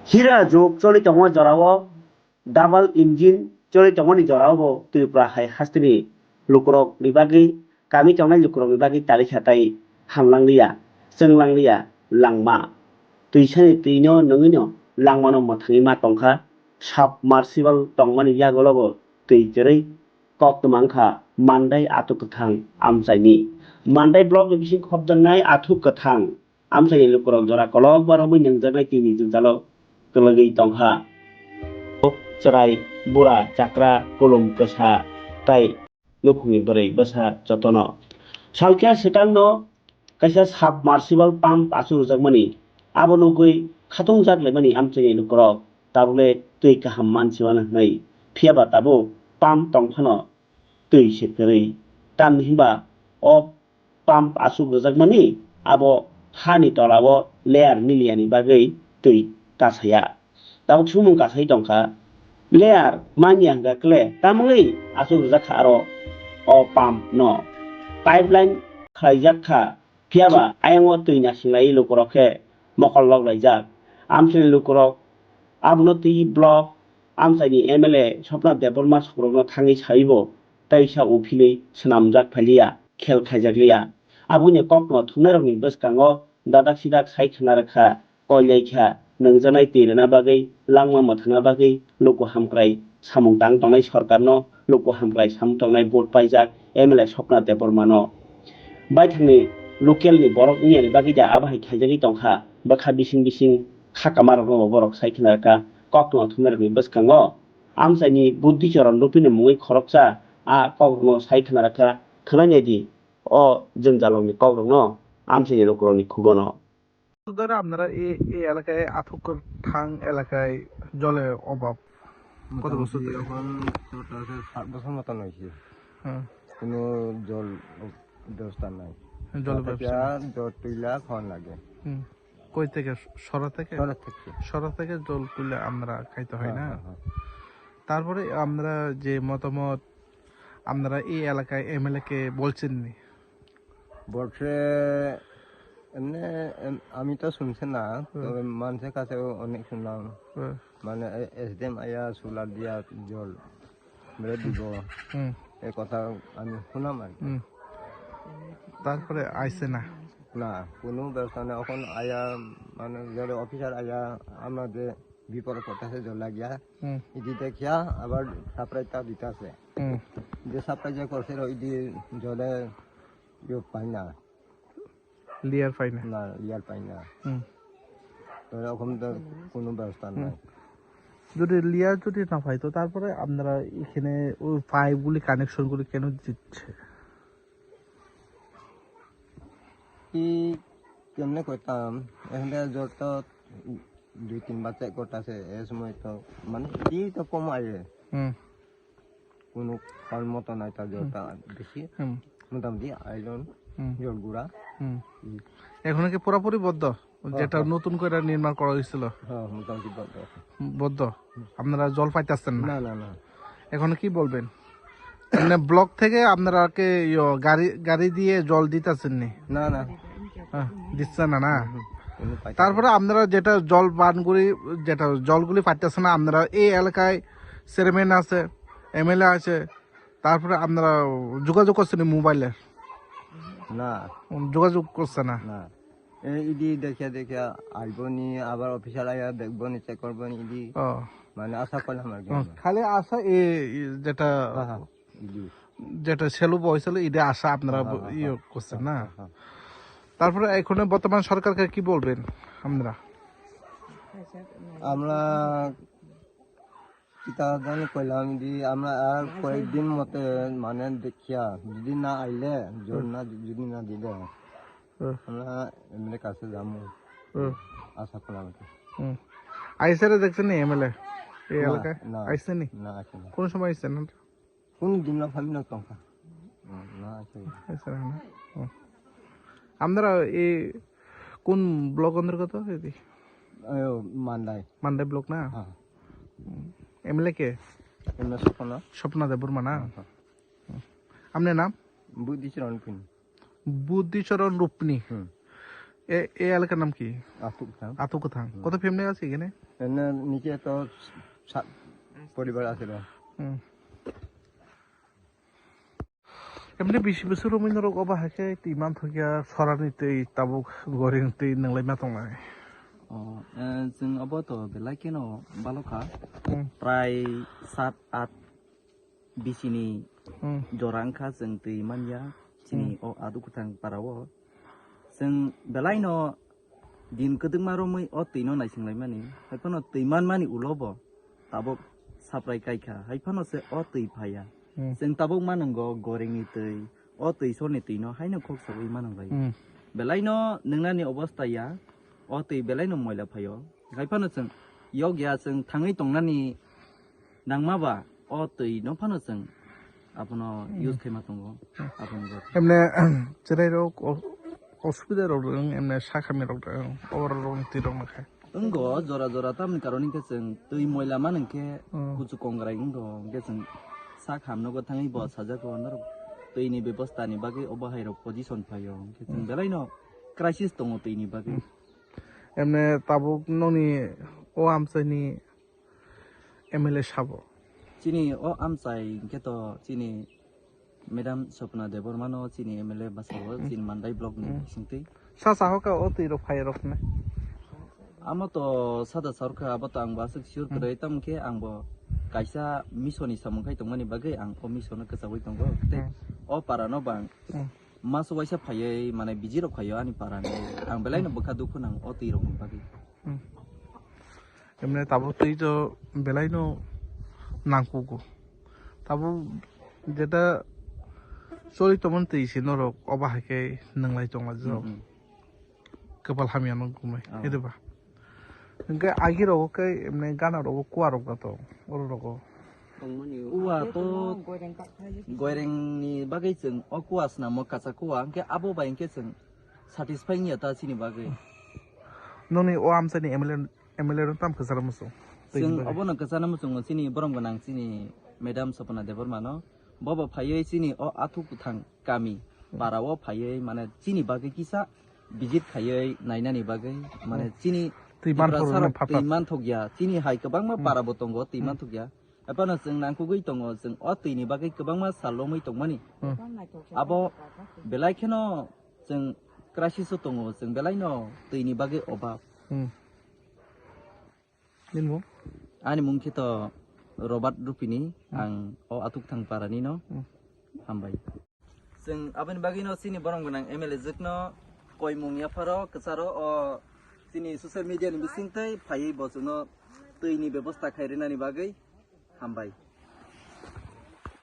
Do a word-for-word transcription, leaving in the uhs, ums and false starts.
Hira jug choli tongo jorao, double engine choli tongmani jorao bo Tripura hai hasteni lukurok ni bagwi, kami tongnai lukurok ni bagwi talikha tai hamlangliya, chwnglangliya langma. Twisani twino nwngwino langmano mwthangwi ma tongkha, submersible tongmani yagulo bo twi kwrwi kok twmang kha Mandai Athuk Kwthang amchaini. Mandai block ni bising khopjaknai Athuk Kwthang amchaini lukurok jora kolok ba romwi nungjaknai tini jwngjalo kwlwgwi tongkha. Chwrai, bura, chakra, kulum, kwsa, tai nukhungni bwrwi bwsa jotono. Salkhe swkangno kaisa submersible pump achuk rwjakmani, abo nugwi khatungjak laimani amchaini lukurok tabukle twi kaham mansiwana hwnwi. Phiyaba tabuk pump tongphano twi se kwrwi. Tamni hwnba o pump achuk rwjakmani abo hani tolao layer miliyani bagwi twi kasaya. Tabuk sumung kasai tongkha. Layer manya hwnkha kle tamungwi achuk rwjak kha aro o pump no. Pipeline khlaijak kha, phiyaba ayang o twi nasinglai lukurok khe mokol lok laijak. Amchaini lukurok abono twi block amchaini M L A Swapna Debbarma sukurokno thangwi saibo taisa uphilwi swnamjak phailiya, khel khaijakliya. Aboni kokno thumnairokni bwskango dadak sidak sai khna rwkha, koilai kha, nungjaknai twi rwna bagwi, langma mwthangna bagwi luku hamkrai samung tang tongnai sorkarno, luku hamkrai samung tongnai vote paijak M L A Swapna Debbarmano. Baithangni local ni borok wngya ni bagwi da abo hai khaijagwi tongkha, bwkha bising bising khakama rokno bo borok sai khna rwkha, kokno thumnairokni bwskango amchaini Buddhi Choron Rupini mungwi khoroksa a kokrokno sai khna rwkha, khwnai nai di o jwngjalrokni kokrokno amchaini lukurokni khugono. ধরে আপনারা এই এই এলাকায় আথুকর থাং এলাকায় জলের অভাব কত বছর মোটামুটি ধরে? এখন তো তাদের সাত বছর মতন হয়েছে। হ্যাঁ। কোনো জল ব্যবস্থা নাই। জল তাতে ব্যবস্থা কি আর নাই। জল তুইলা খাওয়ান লাগে। হুম। কই থেকে? সরা থেকে? সরা থেকে। সরা থেকে জল তুলে আমরা খাইতে হয় হ্যাঁ, না? হ্যাঁ, হ্যাঁ। তারপরে আমরা যে মতামত, আপনারা এই এলাকায় এমএলএ কে বলছেন নি? বলছে এমনি, এম-, আমি তো শুনছি না, হুম। তবে মানুষের কাছেও অনেক শুনলাম। হুম। মানে এ-, এসডিএম আয়া সোলার দিয়া জল বেড়ে দিব। হুম। এই কথা আমি শুনলাম আর কি। হুম। তারপরে আইছে না? না, কোনো ব্যবস্থা নেই। এখন আয়া, মানে, যারা অফিসার আয়া, আমরা যে বিপদ করতেছে জল লাগিয়া, হুম। ইদি দেখিয়া আবার সাপ্লাইটা দিতেছে। হুম। যে সাপ্লাই যে করছে, ইদি জলে ইয়ে পাই না। লিয়ার পাই না? না, লিয়ার পাই না। হুম। তো এরকম তো কোনো ব্যবস্থা হুম। নাই। যদি লিয়ার যদি না পাই, তো তারপরে আপনারা এখানে ওই পাইপগুলি কানেকশন করে কেন দিচ্ছে? কি কেমনে করতাম? এখান থেকে জল তো দুই তিনবার চেক করতেছে, এ সময় তো মানে কি তো কম আইয়ে। হুম। কোনো কারণ মতো নাই, তার হুম। জলটা বেশি। হুম। মোটামুটি আয়রন, হুম। জল গুঁড়া। হুম। হুম। এখন কি পুরোপুরি বদ্ধ? হ্যাঁ, যেটা হ্যাঁ। নতুন করে নির্মাণ করা হয়েছিল? হ্যাঁ, মোটামুটি বদ্ধ। বদ্ধ? হুম। আপনারা জল পাইতেছেন না? না, না, না। এখন কি বলবেন? মানে ব্লক থেকে আপনারাকে ইয়ো গাড়ি, গাড়ি দিয়ে জল দিতেছেন নি? না, না। হ্যাঁ, দিচ্ছে না, না? হুম, হুম। কোনো পাইতেছে না। তারপরে আপনারা যেটা জল পান করি, যেটা জলগুলি পাইতেছে না, আপনারা এই এলাকায় চেয়ারম্যান আছে, এমএলএ আছে, তারপরে আপনারা যোগাযোগ করছেন নি মোবাইলে? না। যোগাযোগ করছে না? না। এই ইদি দেখিয়া দেখিয়া আইবো নি, আবার অফিসার আইয়া দেখবো নি, চেক করবো নি, ইদি। ও। মানে আশা করলাম আর কি ও, আমরা। খালি আশা এ, এ, যেটা হ্যাঁ, হ্যাঁ, ইদি। যেটা সেলু বয়সেল ইদি আশা আপনারা হ্যাঁ, হ্যাঁ, ইয়ে হ্যাঁ, করছেন হ্যাঁ, না? হ্যাঁ, হ্যাঁ। তারপরে এখন বর্তমান সরকারকে কি বলবেন আপনারা? আমরা কিতা জানি কইলাম, যদি আমরা আর কয়েকদিন মতে মানে দেখিয়া, যদি না আইলে, জোর হুম। না, যদি না দিলে, হুম। আমরা এমএলএ কাছে যাবো। হুম। আশা করলাম আর কি। হুম। আইসারে দেখছেন নি এমএলএ এই না, এলাকায়? না, আইসেনি? না, আসেনি। কোন সময় আইসেন? কোন দিন না পাইলাম না টঙ্কা। না, আসেনি। আইসারে না? হুম। আপনারা এই কোন ব্লক অন্তর্গত এটি? এ, মান্দাই। মান্দাই ব্লক না? হ্যাঁ। হুম। এমএলএ কে? এমএলএ স্বপন। স্বপন দেববর্মা না? হ্যাঁ, হ্যাঁ। হুম। আপনার নাম? বুদ্ধিচরণ রূপনী। বুদ্ধিচরণ রূপনী। হুম। এ, এ এলাকার নাম কি? আতুক থাং। আতুক থাং। হুম। কত ফ্যামিলি আছে এখানে? এখানে নিচে তো সাত পরিবার আছে না। হুম। এমনি বিশ বছর রোমিন রোগ অবা হাকে তুই মান থাকিয়া সরানি তুই তাবুক গরিং তুই নংলাই মা tongnai. O, eh, chwng obo to belai kheno balokha. Hmm. Prai sat at bisini Hmm. jora wngkha chwng twi manya chini Hmm. o aduk kwthang para o. Chwng belai no din kwdwkma romwi o twi no naising laimani. Haiphano twi manmani ulo bo tabuk saprai kaikha. Haiphano se o twi phaiya. Hmm. Chwng tabuk manwngo goringni twi, o twi sorni twi no haino khok sawi manwng lai. Hmm. Belai no nwngnani obostha ya, o twi belai no moila phaio. Haiphano chwng yokya chwng thangwi tongnani nangma ba o twi no phano chwng abono Hmm. use khaima tongo. Hmm. Aboni bagwi. Emne, chwrai rok o-, osubida rok dwng, emne sakhamya rok dwng, o rok rokni twi rok no khe. Wngo jora jora tamni karon hinkhe chwng twi moila man hinkhe Hmm. kuchu kongrai wngo, hinkhe chwng sak hamnogo thangwi bo sajago norok twini bebostha ni bagwi obo hai rok position phaio, hinkhe chwng Hmm. belai no crisis tongo twini bagwi. Hmm. Emne tabuk nokni o amchaini M L A sabo? Chini o amchai hinkhe to chini Madam Swapna Debbarma no chini M L A bwskango, Hmm. chini Mandai block ni Hmm. bisingtwi. Sa sahoka o twi rok phai rok ne? Amo to sada sarkha, abo to ang bo aswk sure Hmm. kwrwi, tamo khe ang bo kaisa mission ni samung khai tongmani bagwi ang o mission no kwchawi tongo. Tei Hmm. o para no bang Hmm. maso waisa phaiwi mane visit rok phaio ani para ni. Ang belai no Hmm. bwkha dukhu nang o twi rok ni bagwi. Hmm. Emne tabuk twi to belai no nangkugo. Tabuk jeta choli tongmani twi se norok obo hai khe nwnglai tonglaijak. Hmm, hmm. Kwpal hamya no kumui, Oh. hede ba? Hwnkhe agi rogo khe emne gana rogo kua rok da tong, oro rogo. Kua to goireng ni bagwi chwng o kua swnamo kacha kua, hwnkhe abo bai hwnkhe chwng satisfy wngya ta chini bagwi. Noni o amchai ni M L A, M L A rok tam kwcharo muchung? Chwng obono kwcharo muchungo chini borom gwnang chini Madam Swapna Debbarma no. Bobo phaiwi chini o Athukuthang kami Hmm. para o phaiwi mane chini bagwi kisa visit khaiwi nainani bagwi mane Hmm. chini Twi Tiprasa manthok rok rokno phatar. Twi manthokya. Chini hai kwbangma Hmm. para bo tongo twi Hmm. manthokya. Aphano chwng nangkukgwi tongo, chwng o twini bagwi kwbangma sal romwi tongmani. Hmm. Abo belai kheno chwng crisis o tongo, chwng belai no twini bagwi obab. Hmm. Nini mung? Ani mung khe to Robert Rupini, Hmm. ang o Athukuthang para ni no. Hmm. Hambai. Chwng aboni bagwi no chini borom gwnang M L A jwk no koimung yapharo kwcharo o chini social media ni bising tei phaiwi bo chwngno twi ni bebosta khai rwnani bagwi hambai.